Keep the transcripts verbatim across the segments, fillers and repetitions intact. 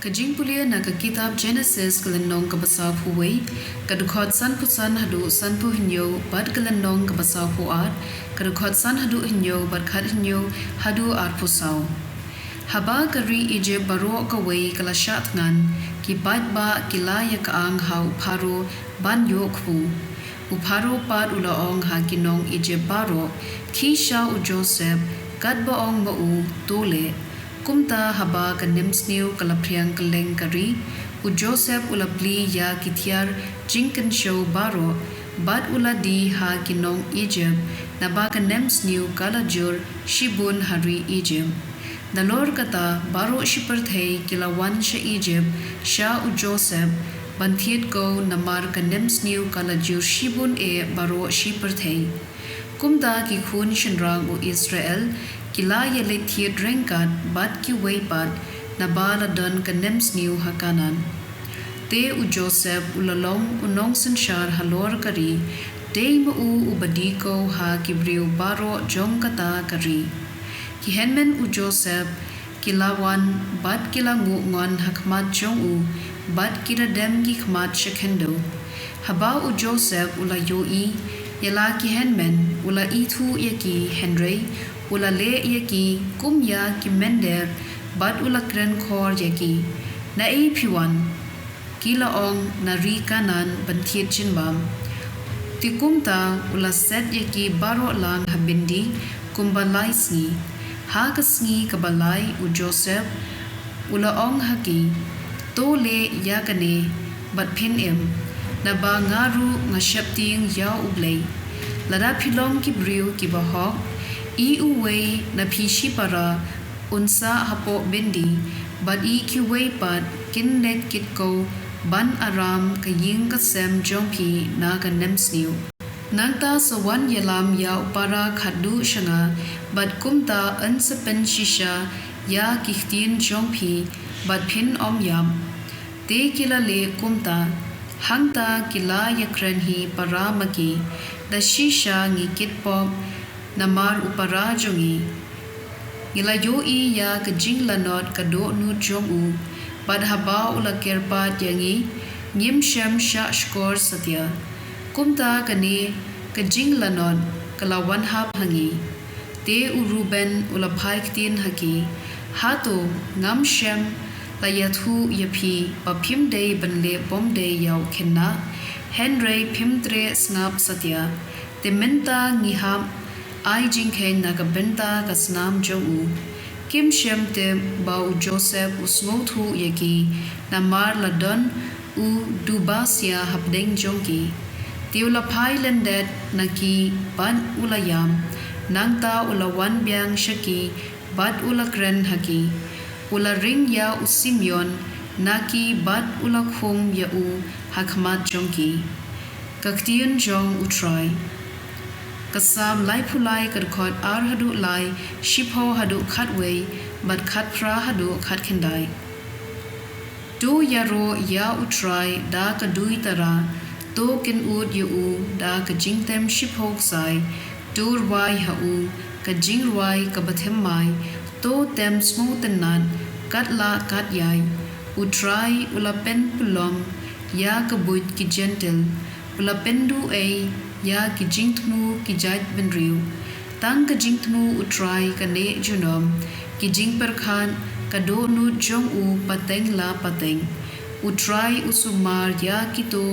Ka jingpule na ka kitab Jenesis ka lynnong kaba sawphew wei, ka dkhot sanphew san haduh sanphew hynñiew, bad ka lynnong kaba sawphew ar, ka dkhot san haduh hynñiew, bad khat hynñiew haduh arphew saw. Haba ka ri Ijipt baroh kawei ka la shah thngan, ki paidbah ki la ïa kyang ha u Pharaoh ban ïoh kpu. U Pharaoh pat u la ong ha ki nong Ijipt baroh, khie sha u Joseph, katba ong ma u, to leh. Kumta haba ka nemsniew ka la phriang kylleng ka ri, u Joseph u la plie ïa ki tiar jingkynshew baroh, bad u la die ha ki nong Ijipt, naba ka nemsniew ka la jur shibun ha ri Ijipt. Nalor kata, baroh shi pyrthei ki la wan sha Ijipt, sha u Joseph, ban thied ko namar ka nemsniew ka la jur shibun eh baroh shi pyrthei. Kumta ki khun shynrang u Israel, ki la ïaleit thied ryngkat bad kiwei pat, naba la don ka nemsniew ha Kanaan. Te u Joseph u la long u nongsynshar halor ka ri, dei ma u uba die ko ha ki briew baroh jong kata ka ri. Ki hynmen u Joseph, ki la wan, bad ki la nguh ngon ha khmat jong u, bad ki la dem ki khmat sha khyndew. Haba u Joseph u la ïohi ïa la ki hynmen, u la ithuh ïa ki, hynrei u la leh ïa ki kum ïa ki mynder, bad u la kren khor ïa ki. Naei phi wan? Ki la ong, na ri Kanaan ban thied jingbam. Te kumta u la set ïa ki baroh lang ha byndi kumba lai sngi. Ha ka sngi kaba lai u Joseph u la ong ha ki, to leh ïa kane bad phin im, naba nga ruh nga sheptieng ïa U Blei. Lada phi long ki briew kiba hok, i uwei na phi shipara un sah hapoh byndi, bad i kiwei pat kin leit kit ko ban aram ka ïing ka sem jong phi na ka nemsniew. Nangta sa wan ïalam ïa u para khatduh sha nga, bad kumta yn sa pynshisha ïa ki ktien jong phi, bad phin ym ïap. Te ki la leh kumta, hangta ki la ïakren hi para ma ki, da shisha ngi kit pop namar u para jong ngi. Ngi la ïohi ïa ka jinglanot ka dohnud jong u, bad haba u la kyrpad ïa ngi, ngim shym shah shkor satia. Kumta kane ka jinglanot ka la wan hap ha ngi. Te u Reuben u la phai ktien ha ki, hato ngam shym la ïathuh ïa phi ba phim dei ban leh bymdei ïa u khynnah, hynrei phim treh sngap satia. Te mynta ngi hap ai jingkheiñ na ka bynta ka snam jong u. Kim shym tip ba u Joseph u sngewthuh ïa ki, namar la don u duba sia hapdeng jong ki. Te u la phai lyndet na ki bad u la ïam. Nangta u la wan biang sha ki bad u la kren ha ki. U la ring ïa u Simeon na ki bad u la khum ïa u ha khmat jong ki. Ka ktien jong U Trai. Ka Salm laiphew lai, ka dkhot ar haduh lai, shiphew haduh khatwei, bad khatphra haduh khatkhyndai. To ïaroh ïa U Trai da ka duitara, to kynud ïa u da ka jingtem shiphew ksai, to rwai ha u ka jingrwai kaba thymmai, to tem sngewtynnat kat la kat ïai. U Trai u la pynpulom ïa ka buit ki jentil, u la pynduh ei ïa ki jingthmu ki jaitbynriew. Tang ka jingthmu U Trai ka neh junom, ki jingpyrkhat ka dohnud jong u pateng la pateng. U Trai u sumar ïa kito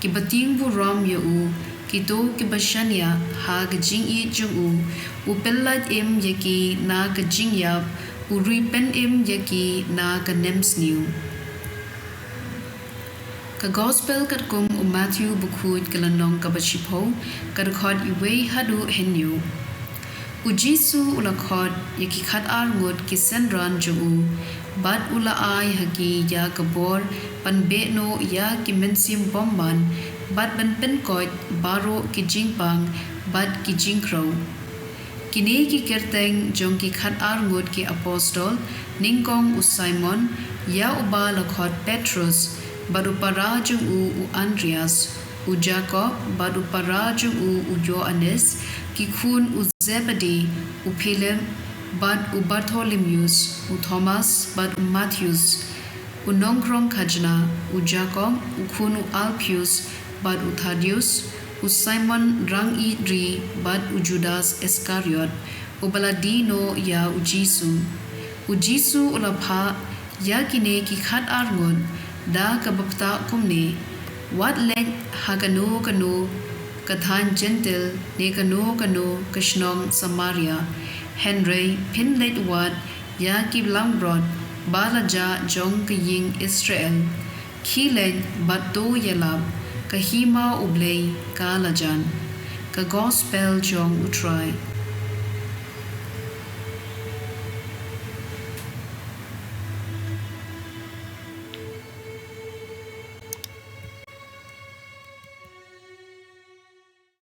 kiba tieng burom ïa u, kito kiba shaniah ha ka jingïeit jong u. U pyllait im ïa ki na ka jingïap, u ri pynim ïa ki na ka nemsniew. Ka Gospel katkum u Matthew bakhuid, ka lynnong kaba shiphew, ka dkhot iwei haduh hynñiew. U Jisu u la khot ïa ki khatar ngut ki synran jong u, bad u la ai ha ki ïa ka bor ban beh noh ïa ki mynsiem bymman, bad ban pynkoit baroh ki jingpang bad ki jingkhrew. Kine ki kyrteng jong ki khatar ngut ki apostol: nyngkong u Simon, ïa uba la khot Petrus, bad u para jong u u Andreas, u Jakob bad u para jong u u Ïoannis, ki khun u Zebedi, u Philip bad u Bartholomäus, u Thomas bad u Mathäus, u nongkhrong khajna, u Jakob u khun u Alpheus, bad u Thaddeus, u Simon rangieid ri, bad u Judas Iskariot, uba la die noh ïa u Jisu. U Jisu u la phah ïa kine ki khat-ar ngut da kaba btah kumne: Wat leit ha kano kano ka thaiñ Jentil ne kano kano ka shnong Samaria; hynrei, phin leit wad ïa ki langbrot ba la jah jong ka ïing Israel. Khie leit bad to ïalap: ka Hima U Blei ka la jan. Ka Gospel jong U Trai.